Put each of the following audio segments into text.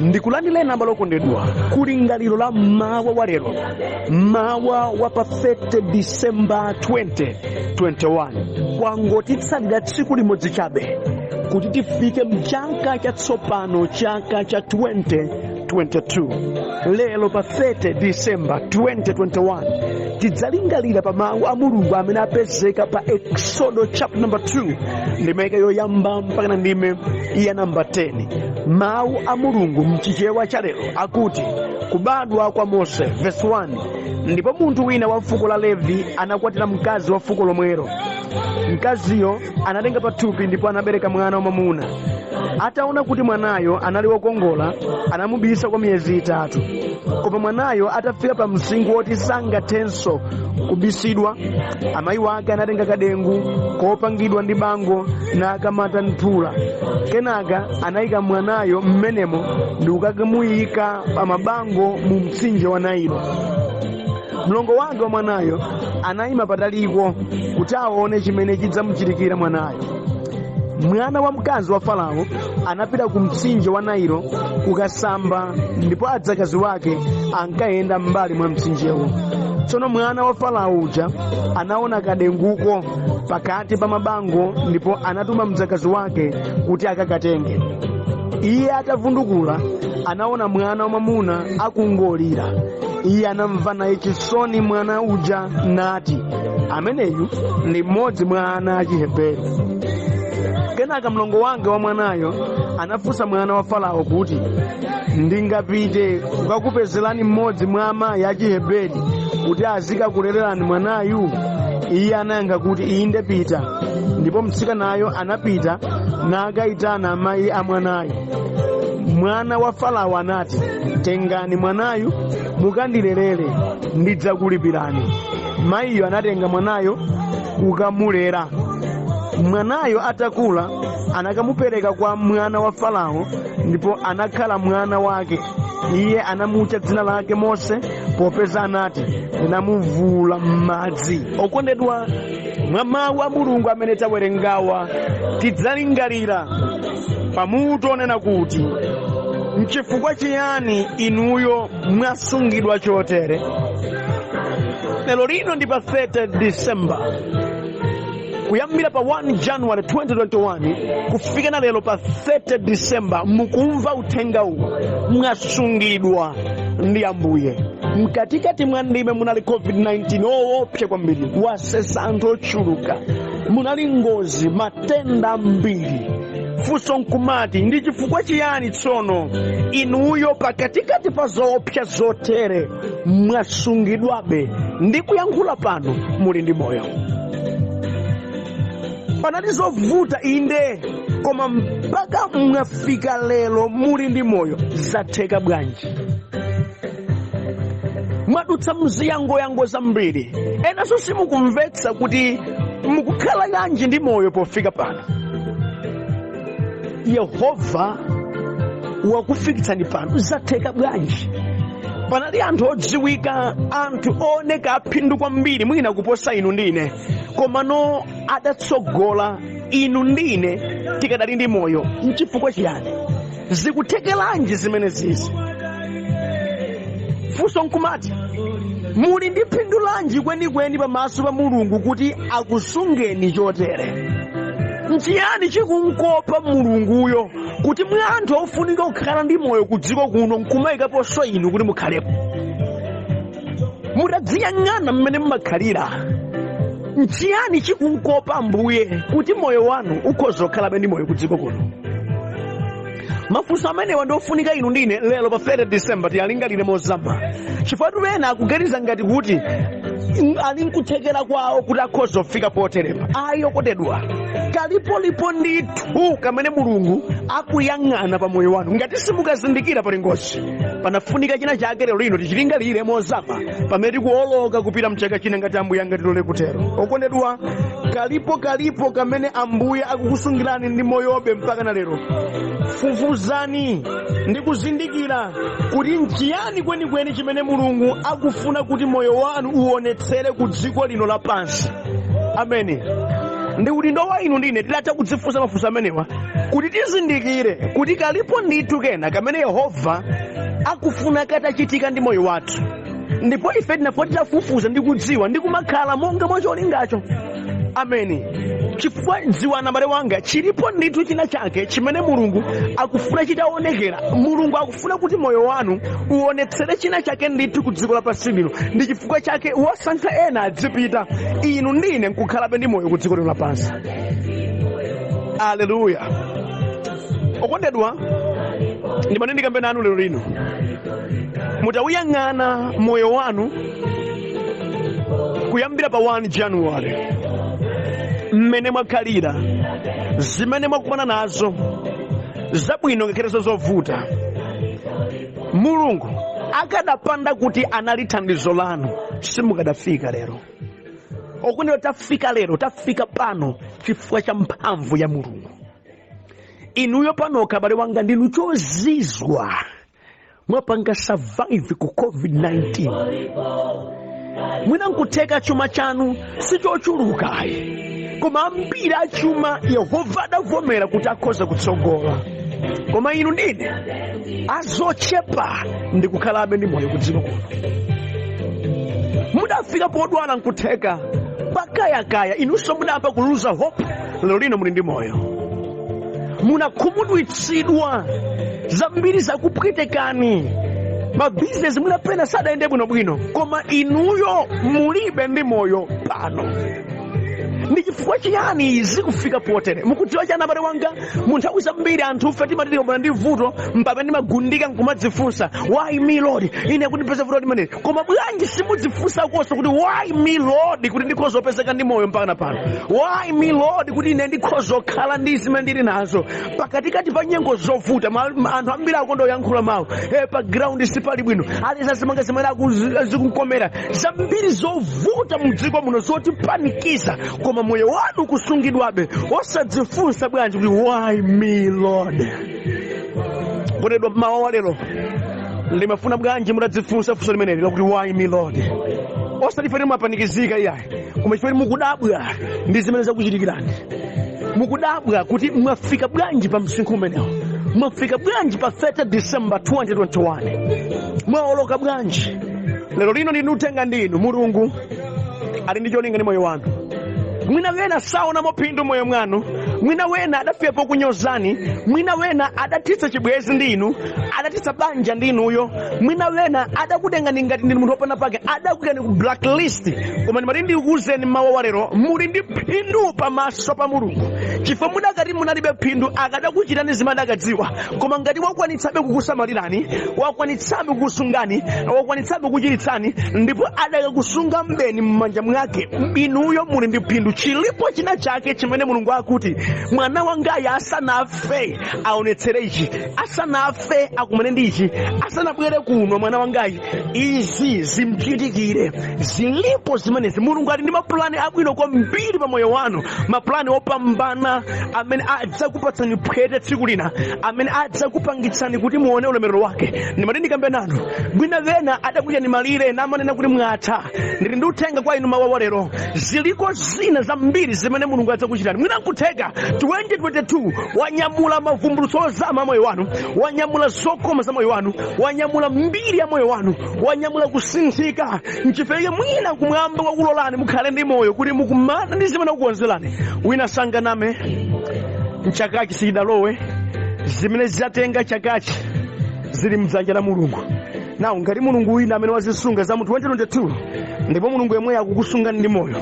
Ndikulandireni abale okondedwa kulingaliro la mawa wa lero, mawa wa pa 30 Disemba 2021. Kwangotitsalira tsiku limodzi chabe kuti tifike mchaka chatsopano, chaka cha 2022. Lero pa 30 Disemba 2021 tidzalingalira pa mawu a Mulungu amene apezeka pa Exodo chapter number 2, ndime yoyamba mpaka na ndime ya namba 10. Mawu a Mulungu mchichewa cha lero akuti, kubadwa kwa Mose, verse 1: ndipo munthu wina wa fuko la Levi anakwatira mkazi wa fuko lomwelo. Mkaziyo anatenga pathupi ndipo anabereka mwana wamwamuna. Ataona kuti mwanayo anali wokongola, anamubisa kwa miyezi 3. Koma mwanayo atafika pa msinkhu woti sangathenso kubisidwa, amayi wake anatenga kadengu kopangidwa ndi bango nakamata nthula. Kenaka anayika mwanayo mmenemo ndi kukamuyika pa mabango mu mtsinje wa Nailo. Mlongo wake wa mwanayo anayima pataliko kuti aone chimene chidzamuchitikira mwanayo. Mwana wa mkazi wa Farao anapita ku mtsinje wa Nailo kukasamba, ndipo adzakazi wake ankayenda m'mbali mwa mtsinjewo. Tsono mwana wa Farao uja anaona kadenguko pakati pa mabango ndipo anatuma mdzakazi wake kuti akakatenge. Iye atavundukula, anaona mwana wamwamuna akungolira. Iye anamva naye chisoni mwana uja nati, ameneyu ndi mmodzi mwa ana a Chiheberi. Kenaka mlongo wake wa mwanayo anafunsa mwana wa Farao kuti, ndingapite kukakupezerani mmodzi mwa amayi a Chiheberi kuti azikakulererani mwanayu? Iye anayankha kuti, inde, pita. Ndipo mtsikanayo anapita nakayitana amayi a mwanayo. Mwana wa Farao anati, tengani mwanayu mukandilerere, ndidzakulipirani. Mayiyo anatenga mwanayo kukamulera. Mwanayo atakula anakamupereka kwa mwana wa Farao ndipo anakhala mwana wake. Iye anamutcha dzina lake Mose, popeza anati, ndinamuvula m'madzi. Okondedwa, mwa mawu a Mulungu amene tawerengawa tidzalingalira pamutu onena kuti, nchifukwa chiyani inuyo mwasungidwa chotere? Lero lino ndi pa 30 December, kuyambira pa 1 January 2021 kufika na lero pa 30 December, mukumva uthenga uwu, mwasungidwa ndi Ambuye. Mkatikati mwa ndime munali COVID-19 owopsa kwambiri, wasesa anthu ochuluka, munali ngozi, matenda ambiri. Funso nkumati, ndi chifukwa chiyani tsono inuyo pakatikati pa zoopsa zotere mwasungidwabe ndi kuyankhula pano muli ndi moyo? Panali zovuta inde, koma mpaka mwafika lero muli ndi moyo, zatheka bwanji? Mwadutsa mziyangoyango zambiri, enanso simukumvetsa kuti mukukhala yanji ndi moyo pofika pano. Yehova wakufikitsani pano, zatheka bwanji? Panali anthu odziwika, anthu ooneka aphindu kwambiri mwina kuposa inu ndi ine, komano adatsogola inu ndi ine tikadali ndi moyo. Nchifukwa chiyani? Zikuthekelanji zimene zizi? Funso nkumati, muli ndi phindu lanji kwenikweni pamaso pa Mulungu kuti akusungeni chotere? Nchiyani chikunkopa Mulunguyo kuti mwa anthu ofunika kukhala ndi moyo ku dziko kuno nkumayikaponso inu kuti mukhalepo? Mutadziyang'ana mmene mmakhalira, nchiyani chikunkopa Ambuye kuti moyo wanu ukhoza kukhalabe ndi moyo ku dziko kuno? Mafunso amenewa ndi ofunika inu ndine lero pa 30 December tiyalingalire mozama, chifukwa ena akuganiza ngati kuti ali nkuthekera kwawo kuti akhoza kufika poterepa. Ayi okondedwa, kalipolipo ndithu kamene Mulungu akuyang'ana pa moyo wanu. Ngati simukazindikira, pali ngozi. Panafunika china chake lero lino tichilingalire mozama pamene tikuoloka kupita mchaka china, ngati Ambuye angatilole kutero. Okondedwa, kalipo kamene Ambuye akukusungirani ndi moyobe mpaka na lero. Fufuzani ndi kuzindikira kuti nchiyani kwenikweni chimene Mulungu akufuna kuti moyo wanu uonetsere ku dziko lino lapansi. Ameni. Ndi udindo wa inu ndine tidatha kudzifunsa mafunso amenewa kuti tizindikire kuti kalipo ndithu kena kamene Yehova akufuna katachitika ndi moyo wathu, ndipo ife tinafuna titafufuza ndi kudziwa ndi kumakhala monga mwa cholingacho. Ameni. Chifukwa dziwana, abale wanga, chilipo ndithu china chake chimene Mulungu akufuna chitaonekera. Mulungu akufuna kuti moyo wanu uonetsere china chake ndithu ku dziko lapansi lino. Ndi chifukwa chake wasankha ena adzipita, inu ndine nkukhalabe ndi moyo ku dziko lino lapansi. Aleluya. Okondedwa, ndimane ndikambe nanu lero lino, mutawuyang'ana moyo wanu kuyambira pa 1 January, mmene mwakhalira, zimene mwakumana nazo, zabwino ngakhalenso zovuta, Mulungu akadapanda kuti anali thandizo lanu, simukadafika lero. Okondedwa, tafika lero, tafika pano chifukwa cha mphamvu ya Mulungu. Inuyo panokha, abale wanga, ndinu chozizwa. Mwapanga survive ku COVID-19. Mwina nkutheka chuma chanu sichochulukayi, koma ambiri achuma Yehova adavomera kuti akhoza kutsogola, koma inu ndine azochepa ndikukhalabe ndi moyo ku dziko kuno. Mudafika podwala, nkutheka pakayakaya inunso mudayamba kuluza hope, lero lino muli ndi moyo. Munakhumudwitsidwa zambiri, zakupwetekani, mabizinesi mwinapena sadayende bwinobwino, koma inuyo mulibe ndi moyo pano. Ndi chifukwa chiyani izi kufika potere? Mukudziwa chani, abale wanga? Mu nthawi zambiri anthu ife timati tikabona ndi vuto mpamene timagundika nkumadzifunsa, "Why me, Lord? Ine kuti ndipeze vuto limeneli?" Koma bwanji simudzifunsa konso kuti, "Why me, Lord, kuti ndikhoza kupezeka ndi moyo mpaka pano? Why me, Lord, kuti ine ndikhoza kukhala ndi zimene ndili nazo pakatikati pa nyengo zovuta?" Anthu ambiri akonda kuyankhula mawu pa ground sipali bwino, ali zazimanga zimene zikukomera zambiri zovuta mdziko muno zotipanikiza, koma moyo wanu kusungidwabe. Osadzifunsa bwanji kuti, "Why me, Lord?" Kondedwa, mawa wa lero ndimafuna bwanji mutadzifunsa funso limeneli lakuti, "Why me, Lord?" Osati ife timapanikizika iyayi, koma chifukwa mukudabwa ndi zimene zakuchitikirani, mukudabwa kuti mwafika bwanji pa msinkhu umenewo, mwafika bwanji pa 30 December 2021, mwaoloka bwanji. Lero lino ndili uthenga ndinu. Mulungu ali ndi cholinga ndi moyo wanu. Mwina wena saonamo phindu moyo mwanu, mwina wena adafika pokunyozani, mwina wena adathitsa chibwezi ndi inu, adathitsa banja ndi inuyo, mwina wena adakutengani ngati ndinu munthu wopanda pake, adakuyikani ku blacklist. Koma ndimati ndikuwuzeni mawa wa lero, muli ndi phindu pamaso pa Mulungu, chifukwa mudakati munalibe phindu akadakuchitani zimene adakadziwa. Koma ngati wakwanitsabe kukusamalirani, wakwanitsabe kukusungani, wakwanitsabe kukuchiritsani, ndipo adakakusunga mbeni m'manja mwake, inuyo muli ndi phindu. Chilipo china chake chimene Mulungu akuti, "Mwana wangayi asanafe aonetsere ichi, asanafe akumane ndi ichi, asanabwere kuno mwana wangayi izi zimchitikire." Zilipo zimenezi. Mulungu ali ndi mapulani abwino kwambiri pa moyo wanu, mapulani opambana amene adzakupatsani phwete tsiku lina, amene adzakupangitsani kuti muone ulemerero wake. Ndimati ndikambe nanu, mwina wena adakuyikani malire namanena kuti mwatha. Ndili ndi uthenga kwa inu mawa wa lero, ziliko zina zambiri zimene Mulungu adzakuchitani. Mwina nkutheka 2022 wanyamula mavumbulutso ozama a moyo wanu, wanyamula zokoma za moyo wanu, wanyamula mbiri ya moyo wanu, wanyamula kusinthika. Nchifukwa mwina kumwamba kwakulolani mukhale ndi moyo kuti mukumana ndi zimene akukonzerani. Wina sanganame, mchakachi sichidalowe. Zimene zatenga chakachi zili mdzanja la Mulungu. Nawo ngati Mulungu wina amene wazisunga za mu 2022, ndipo Mulungu yemweyo akukusungani ndi moyo,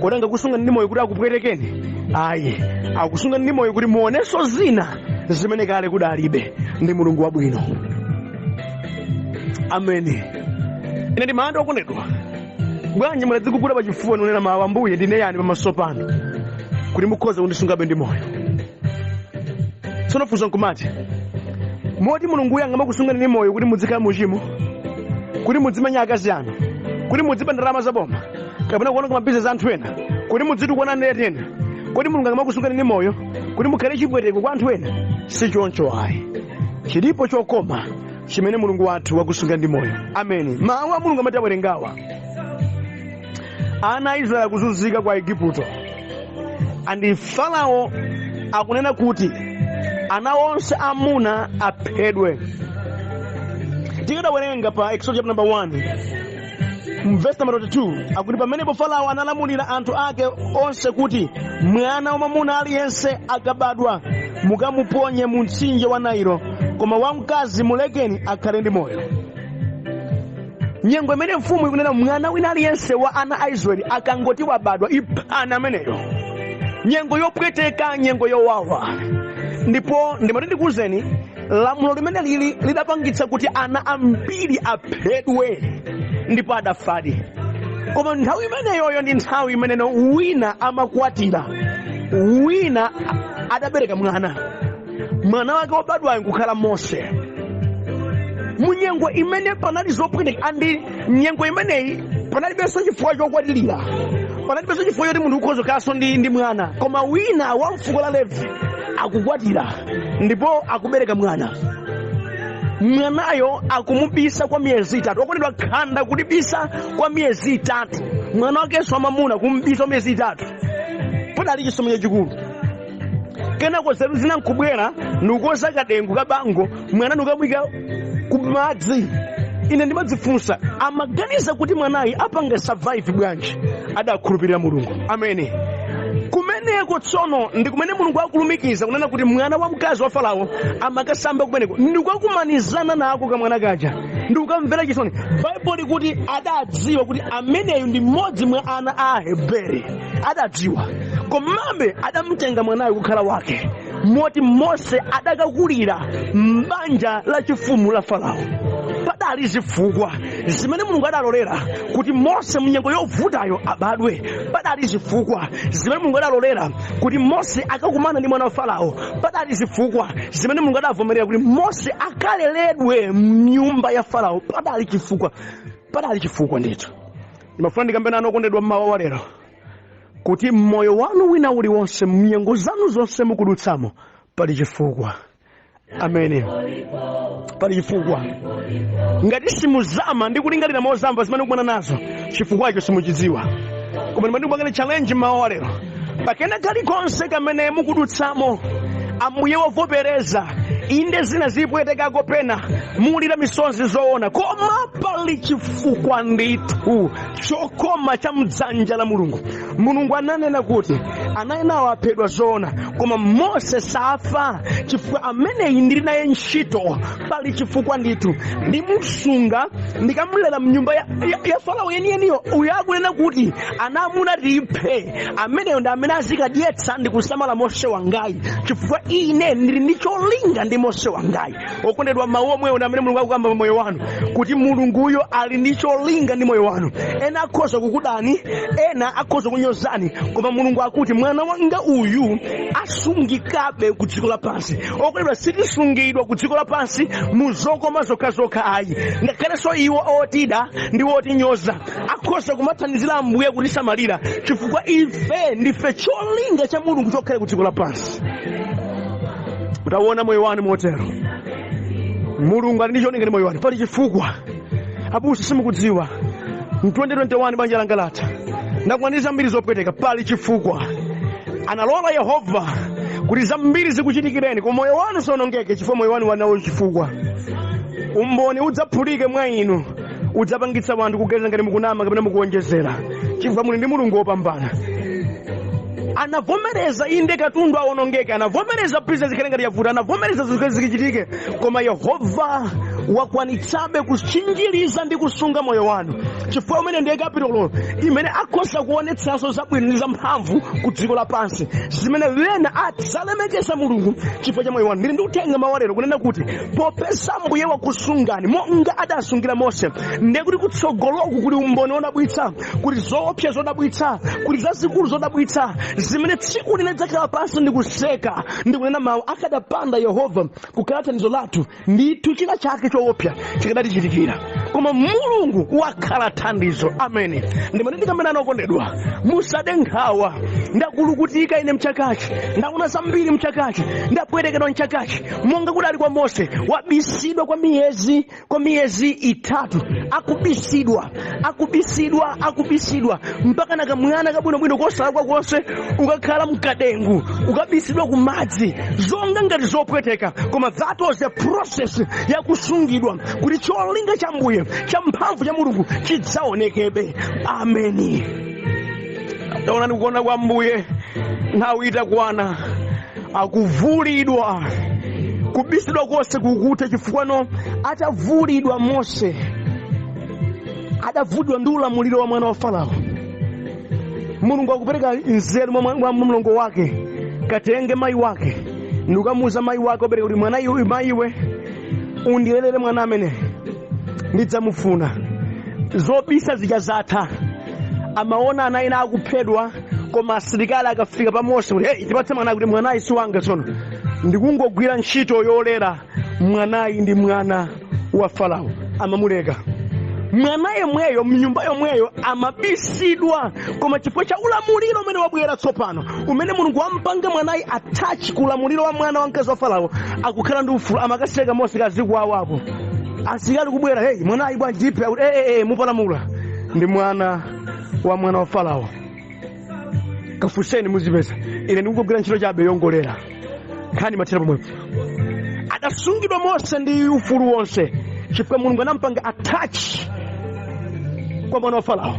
kodi angakusungani ndi moyo kuti akupwetekeni? Ayi, akukusungani ndi moyo kuti muonenso zina zimene kale kudalibe. Ndi Mulungu wabwino. Ameni. Ine ndimati, okondedwa, bwanji mutadzigugula pachifuwa nunena mawu, "Ambuye, ndine yani pamaso panu kuti mukhoza kundisungabe ndi moyo?" Tsono funso nkumati, moti Mulungu uyu angamakusungani ndi moyo kuti muzikhala muchimo, kuti muzimenya akazi anu, kuti muziba ndalama zaboma, kapena kuononga mabizinesi anthu ena, kuti muzitukwana ndeti ena? Kodi Mulungu angamakusungani ndi moyo kuti mukhale chipweteko kwa anthu ena? Si choncho ayi. Chilipo chokoma chimene Mulungu wathu wakusunga ndi moyo. Ameni. Mawu a Mulungu amati awerengawa, ana a Israeli akuzunzika kwa Igupto. And Farao akunena kuti ana onse amuna aphedwe. Tikadawerenga pa Exodus chapter number 1 verse number 22, akuti pamenepo Farao analamulira anthu ake onse kuti, "Mwana wamwamuna aliyense akabadwa mukamuponye mu mtsinje wa Nailo, koma wamkazi mulekeni akhale ndi moyo." Nyengo imene mfumu ikunena mwana wina aliyense wa ana a Israeli akangoti wabadwa, iphani ameneyo. Nyengo yopweteka, nyengo yowawa. Ndipo ndimati ndikuwuzeni, lamulo limene lili lidapangitsa kuti ana ambiri aphedwe, ndipo adafadi. Koma nthawi imeneyoyo ndi nthawi imeneno wina amakwatira, wina adabereka mwana, mwana wake wobadwayo nkukhala Mose. Munyengo imene panali zopweteka, and nyengo imeneyi panalibenso chifukwa chokwatirira, panalibenso chifukwa choti munthu ukhoza kukhalanso ndi mwana, koma wina wa mfuko la Levi akukwatira ndipo akubereka mwana. Mwanayo akumubisa kwa miyezi 3. Okondedwa, khanda kulibisa kwa miyezi 3, mwana wakenso wamamuna kumubisa kwa miyezi 3, padali chisomo chachikulu. Kenako zeru zina nkubwera ndikukoza kadengu kabango, mwana ndikamuyika kumadzi. Ine ndimadzifunsa, amaganiza kuti mwanayi apanga survive bwanji? Adakhulupirira Mulungu amene kumeneko. Tsono ndi kumene Mulungu akulumikiza kunena kuti mwana wa mkazi wa Farao amakasamba kumeneko, ndikukakumanizana nako kamwana kaja ndikukamvera chisoni. Baibulo likuti adadziwa kuti ameneyu ndi mmodzi mwa ana a Aheberi, adadziwa. Komabe adamutenga mwanayo kukhala wake, moti Mose adakakulira m'banja la chifumu la Farao. Padali zifukwa zimene Mulungu adalolera kuti Mose mnyengo yovutayo abadwe. Padali zifukwa zimene Mulungu adalolera kuti Mose akakumana ndi mwana wa Farao. Padali zifukwa zimene Mulungu adavomerera kuti Mose akaleredwe mnyumba ya Farao. Padali chifukwa, padali chifukwa ndithu. Ndimafuna ndikambe nanu, okondedwa, mmawa wa lero kuti mmoyo wanu wina uliwonse, mnyengo zanu zonse mukudutsamo, pali chifukwa amene pali chifukwa. Ngati simuzama ndi kulingalira mozama zimene mukumana nazo, chifukwacho simuchidziwa. Koma ndimati challenge mmawa wa lero, pakena kalikonse kamene mukudutsamo, Ambuye wavomereza. Inde, zina zipwetekako, pena mulira misozi zoona, koma pali chifukwa ndithu chokoma cha mdzanja la Mulungu. Mulungu ananena kuti ana enawo aphedwa zoona, koma Mose safa, chifukwa ameneyi ndili naye ntchito. Pali chifukwa ndithu, ndimusunga, ndikamulera mnyumba ya Farao yeniyeniyo. Uyo akunena kuti ana amuna tiphe, ameneyo ndi amene azikadyetsa ndi kusamala Mose wangayi, chifukwa ine ndili ndi cholinga ndi Mose wangayi. Okondedwa, mawu omwewo ndi amene Mulungu akukamba pa moyo wanu, kuti Mulunguyo ali ndi cholinga ndi moyo wanu. Ena akhoza kukudani, ena akhoza kunyozani, koma Mulungu akuti mwana wanga uyu asungikabe ku dziko lapansi. Okondedwa, sitisungidwa ku dziko lapansi mu zokoma zokhazokha ayi. Ngakhalenso iwo otida ndi otinyoza akhoza kumathandizira Ambuye kutisamalira, chifukwa ife ndife cholinga cha Mulungu chokhala ku dziko lapansi. Mutaona moyo wanu motero, Mulungu ali ndi cholinga ndi moyo wanu, pali chifukwa. "Abusa, simukudziwa, mu 2021 banja langa latha, ndakumana zambiri zopweteka." Pali chifukwa. Analola Yehova kuti zambiri zikuchitikireni, koma moyo wanu usawonongeke, chifukwa moyo wanu wanawo chifukwa. Umboni udzaphulike mwa inu, udzapangitsa wanthu kuganiza ngati mukunama kapena mukuwonjezera, chifukwa muli ndi Mulungu wopambana. Anavomereza, inde, katundu awonongeke, anavomereza bizinesi ikhale ngati yavuta, anavomereza zinthu zichitike, koma Yehova wakwanitsabe kuchinjiriza ndi kusunga moyo wanu, chifukwa umene ndiye kapitolo imene akhoza kuonetsanso zabwino ndi zamphamvu ku dziko lapansi, zimene wena adzalemekeza Mulungu chifukwa cha moyo wanu. Ndili ndi uthenga mawa lero kunena kuti popeza Mbuye wakusungani monga adasungira Mose, ndiye kuti kutsogoloku kuli umboni wodabwitsa, kuli zoopsa zodabwitsa, kuli zazikulu zodabwitsa, zimene tsiku lina lidzakhala pansi ndi kuseka ndi kunena mawu, "Akadapanda Yehova kukhala thandizo lathu, ndithu china chake choopsa chikadatichitikira." Koma Koma Mulungu wakhala thandizo. Ameni. Ndimene ndikamena, okondedwa, musade nkhawa. Ndakulukutika ine mchakachi, ndaona zambiri mchakachi, ndapwerekedwa mchakachi, monga kudali kwa Mose, wabisidwa kwa miyezi 3, akubisidwa, akubisidwa, akubisidwa, mpaka na kamwana kabwinobwino kosalakwa konse ukakhala mkadengu, ukabisidwa ku madzi, zonga ngati zopweteka. Koma that was the process yakusungidwa kuti cholinga cha Mbuye, cha mphamvu cha Mulungu chidzaonekebe. Ameni. Taonani kuona kwa Mbuye, nthawi itakwana akuvulidwa, kubisidwa konse kukutha, chifukwa atavulidwa Mose adavulidwa ndi ulamuliro wa mwana wa Farao. Mulungu akupereka nzeru mwa mlongo wake, katenge mayi wake ndikukamuuza mayi wake obereka kuti mwana iwe, mayiwe, undilelere mwana amene ndidzamufuna. Zobisa zija zatha. Amaona ana ena akuphedwa, koma asilikali akafika pa Mose kuti, "Hey, tipatse mwana," kuti, "Mwanayi si wanga, tsono ndikungogwira ntchito yolera mwanayi, ndi mwana wa Farao." Amamuleka mwana yemweyo mnyumba yomweyo, amabisidwa, koma chifukwa cha ulamuliro umene wabwera tsopano, umene Mulungu wampanga mwanayi attach ku ulamuliro wa mwana wamkazi wa Farao, akukhala ndi ufulu. Amakaseka Mose kazikwawo apo, asilikali kubwera, "Hey, mwanayi bwanji iphe?" Akuti, "Eh, eh, eh, mupalamula, ndi mwana wa mwana wa Farao, kafunseni muzipeza, ine ndikungogwira ntchito chabe yongolera." Nkhani mathera pomwepo. Adasungidwa Mose ndi ufulu wonse chifukwa Mulungu anampanga attach kwa mwana wa Farao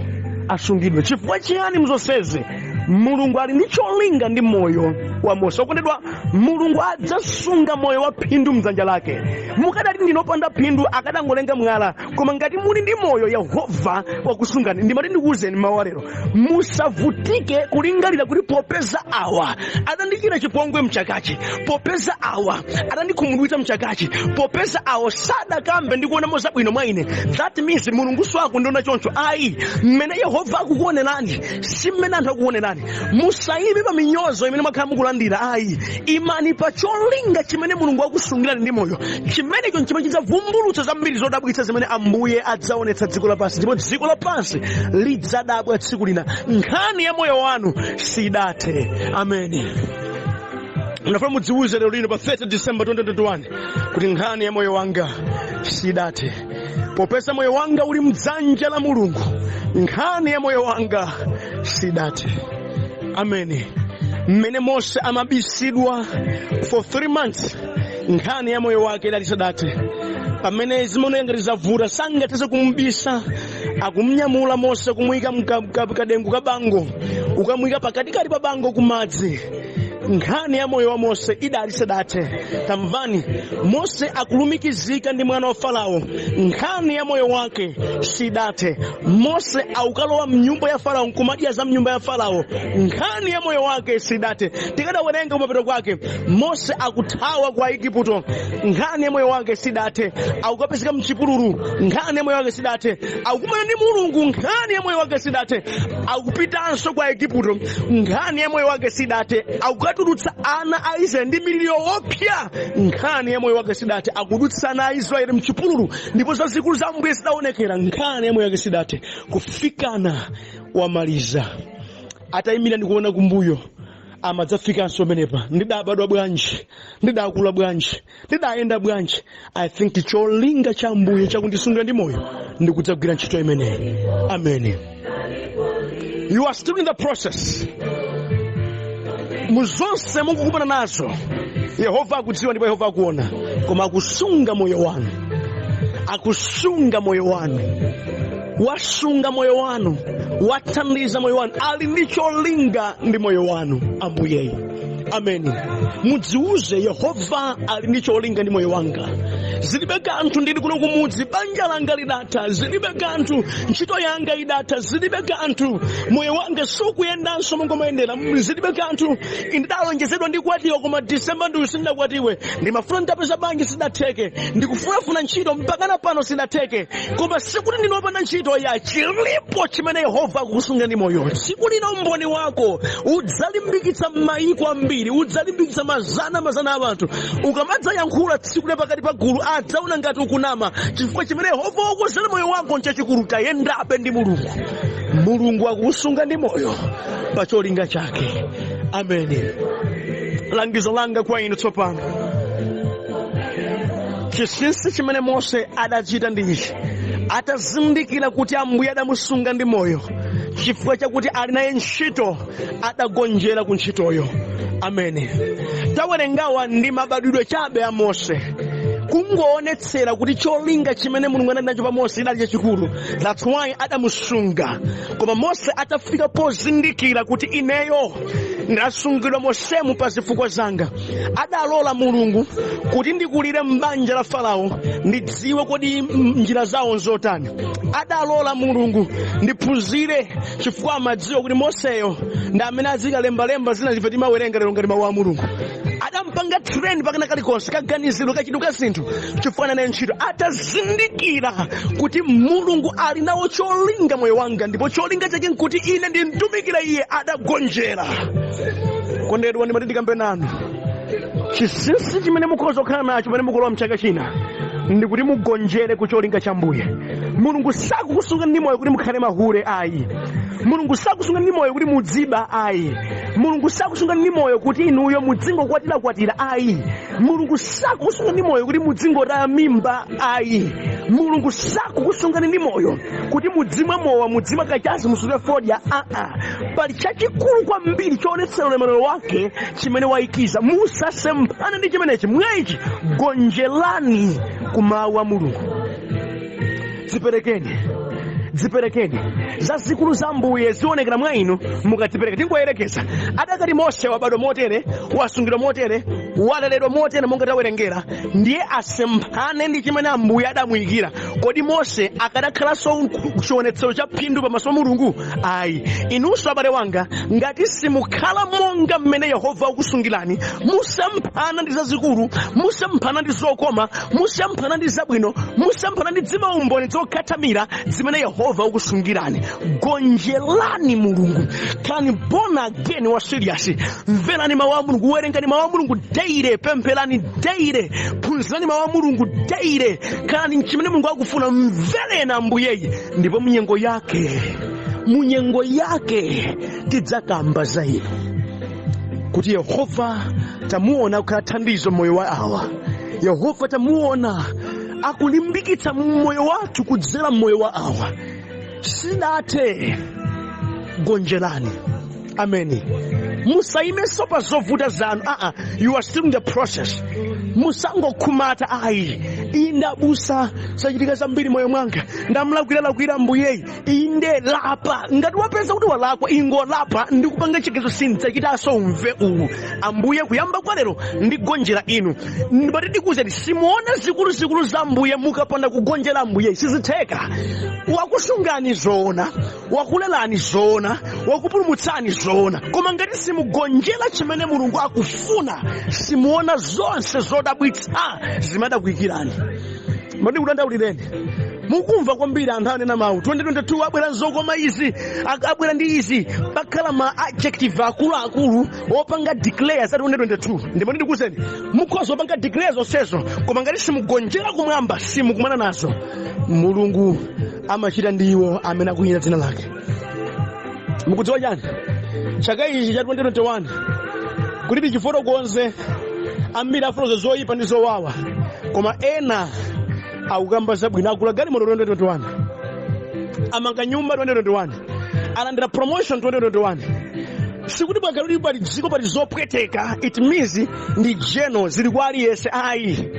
asungidwe. Chifukwa chiyani? Mzonsezi Mulungu ali ndi cholinga ndi moyo wa Mose. Okondedwa, Mulungu adzasunga moyo wa phindu mdzanja lake. Mukadati ndinopanda phindu, akadangolenga mwala. Koma ngati muli ndi moyo, Yehova wakusungani. Ndimati ndikuwuzeni mawu alero, musavutike kulingalira kuti popeza awa adandichita chipongwe mchakachi, popeza awa adandikhumudwitsa mchakachi, popeza awa sadakambe ndikuonamo zabwino mwa ine, that means Mulungu sakundiona choncho. Ayi, mmene Yehova akukuonerani si mmene anthu akukuonerani. Musayime pa minyozo imene mwakhala mukulandira, ayi. Imani pa cholinga chimene Mulungu akusungirani ndi moyo. Chimenecho nchimene chidzavumbulutsa zambiri zodabwitsa zimene Ambuye adzaonetsa dziko lapansi, ndipo dziko lapansi lidzadabwa tsiku lina. Nkhani ya moyo wanu sidathe. Ameni. Ndafuna mudziwuze lero lino pa 30 December 2021 kuti nkhani ya moyo wanga sidathe. Popeza moyo wanga uli mdzanja la Mulungu, nkhani ya moyo wanga sidathe. Ameni. Mmene Mose amabisidwa for 3 months, nkhani ya moyo wake idali sadathe. Pamene zimaoneka ngati zavuta, sangathe kumubisa, akumnyamula Mose kumuyika kadengu ka bango, ukamuyika pakatikati pa bango kumadzi, nkhani ya moyo wa Mose idali sadathe. Tamvani, Mose akulumikizika ndi mwana wa Farao, nkhani ya moyo wake sidathe. Mose akukalowa mnyumba ya Farao nkumadya za mnyumba ya Farao, nkhani ya moyo wake sidathe. Tikadawerenga kumapeto kwake, Mose akuthawa kwa Igupto, nkhani ya moyo wake sidathe. Akukapezeka mchipululu, nkhani ya moyo wake sidathe. Akukumana ndi Mulungu, nkhani ya moyo wake sidathe. Akupitanso kwa Igupto, nkhani ya moyo wake sidathe. Akukatulutsa ana a Israeli ndi miliri yoopsa, nkhani ya moyo wake sidathe. Akudutsa ana a Israeli mchipululu ndipo zazikulu za Ambuye zidaonekera, nkhani ya moyo wake sidathe. Kufikana wamaliza, atayimira ndikuona kumbuyo, amadzafikanso pamenepa: ndidabadwa bwanji? Ndidakula bwanji? Ndidayenda bwanji? I think cholinga cha Ambuye chakundisunga ndi moyo ndikudzagwira ntchito imeneyi. Amen. You are still in the process. Muzonse mukukumana nazo, Yehova akudziwa ndipo Yehova akuona, koma akusunga moyo wanu, akusunga moyo wanu, wasunga moyo wanu, wathandiza moyo wanu, ali ndi cholinga ndi moyo wanu Ambuyeyi. Ameni. Mudziuze, "Yehova ali ndi cholinga ndi moyo wanga. Zilibe kanthu ndili kuno kumudzi, banja langa lidatha, zilibe kanthu ntchito yanga idatha, zilibe kanthu moyo wanga sukuyendanso monga mayendera, zilibe kanthu ndidalonjezedwa ndikwatiwa koma Disemba ndiyu sindakwatiwe, ndimafuna nditapeza banja sidatheke, ndikufunafuna ntchito mpakana pano sidatheke, koma sikuti ndinopanda ntchito ya chilipo chimene Yehova akukusunga ndi moyo." Tsiku lina umboni wako udzalimbikitsa mayiko ambiri, udzalimbikitsa. Waphunzitsa mazana mazana a anthu. Ukamadzayankhula tsiku la pakati pa gulu, adzaona ngati ukunama, chifukwa chimene Yehova wakukonzera moyo wako nchachikulu. Tayendabe ndi Mulungu. Mulungu akukusunga ndi moyo pa cholinga chake. Ameni. Langizo langa kwa inu tsopano, chinsinsi chimene Mose adachita ndi ichi: atazindikira kuti Ambuye adamusunga ndi moyo chifukwa chakuti ali naye ntchito, adagonjera ku ntchitoyo. Amene tawerengawa ndi mabadwidwe chabe a Mose, kungoonetsera kuti cholinga chimene Mulungu anali nacho pa Mose idali chachikulu. That's why adamusunga. Koma Mose atafika pozindikira kuti ineyo ndasungidwa mosemu pa zifukwa zanga, adalola Mulungu kuti ndikulire m'banja la Farao, ndidziwe kodi njira zawo nzotani. Adalola Mulungu ndiphunzire, chifukwa amadziwa kuti Moseyo ndi amene azikalembalemba zina zife timawerenga lero ngati mawu a Mulungu. Adampanga train pakana kalikonse kaganizidwe, kachidwi ka zinthu, chifukwa naye ntchito. Atazindikira kuti Mulungu ali nawo cholinga moyo wanga, ndipo cholinga chake nkuti ine ndimtumikira iye, adagonjera. Kondedwa, ndimati ndikambe nanu, chinsinsi chimene mukhoza kukhala nacho pamene mukulowa mchaka china ndikuti mugonjere ku cholinga cha Mbuye. Mulungu sakukusunga ndi moyo kuti mukhale mahule, ayi. Mulungu sakusunga ndi moyo kuti mudziba, ayi. Mulungu sakusunga ndi moyo kuti inuyo mudzingokwatirakwatira, ayi. Mulungu sakukusunga ndi moyo kuti mudzingotaya mimba, ayi. Mulungu sakukusungani ndi moyo kuti mudzimwa mowa, mudzimwa kachasu, musute fodya, aa. Pali chachikulu kwambiri choonetsera ulemerero wake chimene wayikiza. Musasemphane ndi chimenechi. Mwaichi gonjerani ku mawu a Mulungu. Dziperekeni, dziperekeni. Zazikulu za Mbuye zionekera mwa inu mukadzipereka. Tingoyerekeza, adakati Mose wabadwa motere, wasungidwa motere, waleredwa motere monga tawerengera, ndiye asemphane ndi chimene Ambuye adamuyikira. Kodi Mose akadakhalanso chionetsero cha phindu pamaso pa Mulungu? Ayi. Inunso abale wanga, ngati simukhala monga mmene Yehova akusungirani, musemphana ndi zazikulu, musemphana ndi zokoma, musemphana ndi zabwino, musemphana ndi dzimaumboni zokhathamira zimene Yehova akusungirani. Gonjerani Mulungu, khalani born again wa serious. Mverani mawu a Mulungu, werengani mawu a Mulungu daily, pempherani daily, phunzirani mawu a Mulungu daily, khalani chimene Mulungu akufuna. Mvereni Ambuyeyi, ndipo munyengo yake, munyengo yake tidzakamba za inu kuti Yehova tamuona kukhala thandizo moyo wa awa, Yehova tamuona akulimbikitsa moyo wathu kudzera mmoyo wa awa. Sidathe. Gonjerani. Ameni. Musayimenso pa zovuta zanu, aa. You are still in the process. Musangokhumata, ayi. Inde abusa, sachitika zambiri moyo mwanga, ndamlakwiralakwira Mbuyeyi. Inde, lapa. Ngati wapeza kuti walakwa, ingolapa ndikupanga chigezo: sindidzachitanso umve uwu, Ambuye. Kuyamba kwa lero ndigonjera inu. Ndipati ndikuwuzeni, simuona zikuluzikulu za Mbuye mukapanda kugonjera Mbuye. Sizitheka. Wakusungani zoona, wakulelani zoona, wakupulumutsani zoona, koma ngati simugonjera chimene Mulungu akufuna, simuona zonse zodabwitsa zimene adakuyikirani. Mati kudandaulireni, mukumva kwambiri anthu anena mawu 2022 abwera nzokoma izi, abwera ndi izi, pakhala ma adjective akuluakulu opanga declare za 2022. Ndipo ndikuwuzeni, mukhoza opanga declare zonsezo, koma ngati simugonjera kumwamba, simukumana nazo. Mulungu amachita ndi iwo amene akuyita dzina lake. Mukudziwa chani? Chaka ichi cha 2021, kuti tichifotokoze, ambiri afotokoza zoyipa ndi zowawa, koma ena akukamba zabwino. Agula galimoto 2021, amanga nyumba 2021, alandira promotion 2021. Sikuti bwakhaluli pali dziko pali zopweteka, it means ndi general, zili kwa aliyense, ayi.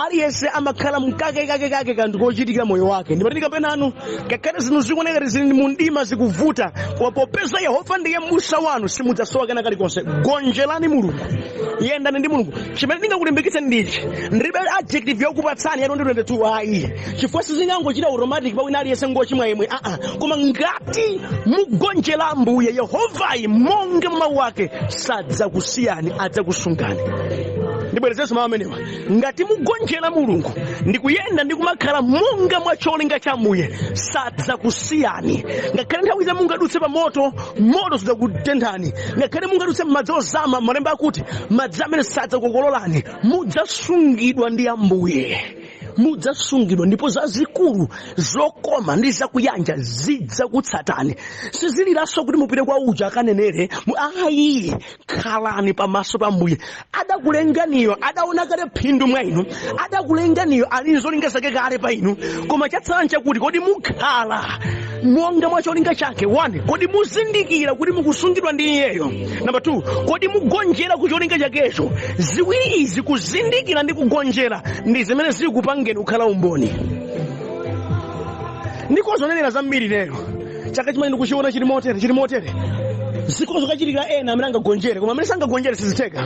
Aliyense amakhala mkakekakekake kanthu kochitikira moyo wake. Ndipati kapenanu ngakhale zinthu zikuoneka kuti zili mu mdima, zikuvuta, koma popeza Yehova ndiye m'busa wanu, simudzasowa kena kalikonse. Gonjerani Mulungu, yendani ndi Mulungu. Chimene ndingakulimbikitse ndichi: ndilibe adjective yokupatsani ya 2022, ayi, chifukwa sizingangochita automatic pa wina aliyense ngochimwa yemwe, aa. Koma ngati mugonjera Ambuye Yehovayi monga mawu ake, sadzakusiyani, adzakusungani. Ndibwerezenso mawu amenewa: ngati mugonjera Mulungu ndikuyenda ndi kumakhala monga mwa cholinga cha Ambuye, sadzakusiyani. Ngakhale nthawi za mungadutse pa moto, moto sudzakutenthani. Ngakhale mungadutse m'madzi ozama, malemba akuti madzi amene sadzakukololani. Mudzasungidwa ndi Ambuye, mudzasungidwa, ndipo zazikulu, zokoma ndi zakuyanja zidzakutsatani. Siziliranso kuti mupite kwa uja akanenere. Ayi, khalani pamaso pa Ambuye. Adakulenganiyo adaona kale phindu mwa inu, adakulenganiyo ali zolinga zake kale pa inu. Koma chatsala nchakuti, kodi mukhala monga mwa cholinga chake? 1, kodi muzindikira kuti mukusungidwa ndi iyeyo? Namba 2, kodi mugonjera ku cholinga chakecho? Ziwiri izi, kuzindikira ndi kugonjera, ndi zimene zikupangeni kukhala umboni. Ndikozonenera zambiri lero, chaka chimene ndikuchiona chili motere, chili motere, zikozo kachitikira ena amene angagonjere, koma amene sangagonjere sizitheka,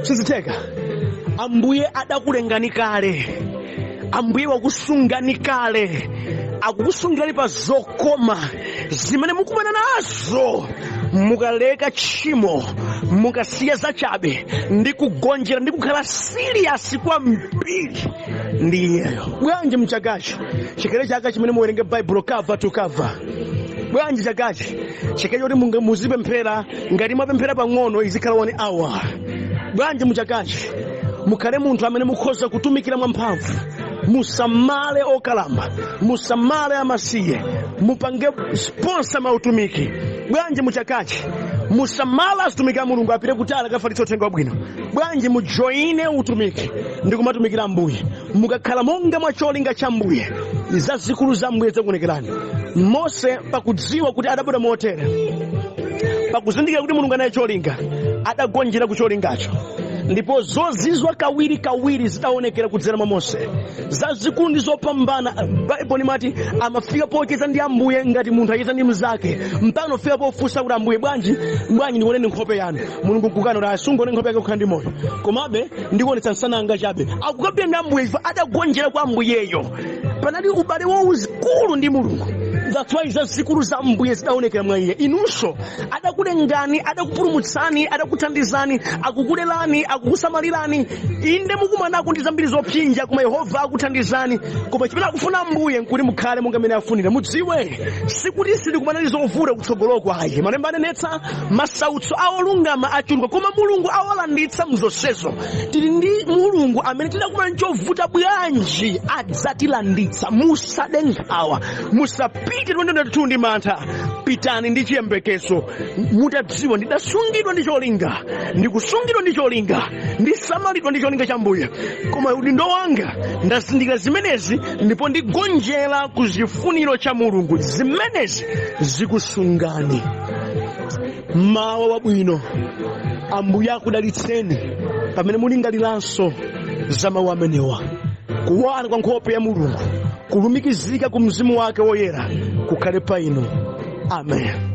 sizitheka. Ambuye adakulengani kale, Ambuye wakusungani kale, akukusungirani pa zokoma zimene mukumana nazo mukaleka tchimo, mukasiya zachabe ndi kugonjera ndi kukhala serious kwambiri ndi iyeyo. Bwanji mchakachi chikhale chaka chimene muwerenge Baibulo cover to cover? Bwanji chakachi chikhale choti muzipemphera? Ngati mwapemphera pang'ono, izikhala 1 hour. Bwanji muchakachi mukhale munthu amene mukhoza kutumikira mwamphamvu? Musamale okalamba, musamale amasiye, mupange sponsor mautumiki. Bwanji muchakachi musamale azitumiki a Mulungu apite kutali akafalitsa uthenga wabwino? Bwanji mujoine utumiki ndi kumatumikira Ambuye? Mukakhala monga mwa cholinga cha Ambuye, zazikulu za Ambuye zakuonekerani. Mose, pakudziwa kuti adabwera motere, pakuzindikira kuti Mulungu anaye cholinga, adagonjera ku cholingacho, ndipo zozizwa kawiri kawiri zidaonekera kudzera mwa Mose, zazikulu ndi zopambana. Baibulo limati amafika pocheza ndi Ambuye ngati munthu acheza ndi mnzake, mpaka nofika pofunsa kuti, "Ambuye, bwanji, bwanji ndikuoneni nkhope yanu?" Mulungu nkukana kuti asungaone nkhope yake kukhala ndi moyo, komabe ndikuonetsa msana chabe. Akukambira ndi Ambuye chifukwa adagonjera kwa Ambuyeyo. Panali ubale waukulu ndi Mulungu. That's why zazikulu za Ambuye zidaonekera mwa iye. Inunso adakulengani, adakupulumutsani, adakuthandizani, akukulelani, akukusamalirani. Inde, mukumanako ndi zambiri zopsinja, koma Yehova akuthandizani. Koma chimene akufuna Ambuye nkuti mukhale monga mmene afunira. Mudziwe, sikuti sitikumana ndi zovuta kutsogoloko, ayi. Malemba anenetsa masautso a olungama achuluka, koma Mulungu awalanditsa mzonsezo. Tili ndi Mulungu amene tidakumana nchovuta bwanji adzatilanditsa. Musade nkhawa, musapite 2022 ndi mantha. Pitani ndi chiyembekezo, mutadziwa ndidasungidwa ndi cholinga, ndikusungidwa ndi cholinga, ndisamalidwa ndi cholinga cha Mbuye. Koma udindo wanga, ndazindikira zimenezi ndipo ndigonjera ku chifuniro cha Mulungu. Zimenezi zikusungani. Mawa wabwino. Ambuye akudalitseni pamene mulingaliranso za mawu amenewa. Kuwala kwa nkhope ya Mulungu, kulumikizika ku Mzimu wake Woyera kukhale pa inu. Amen.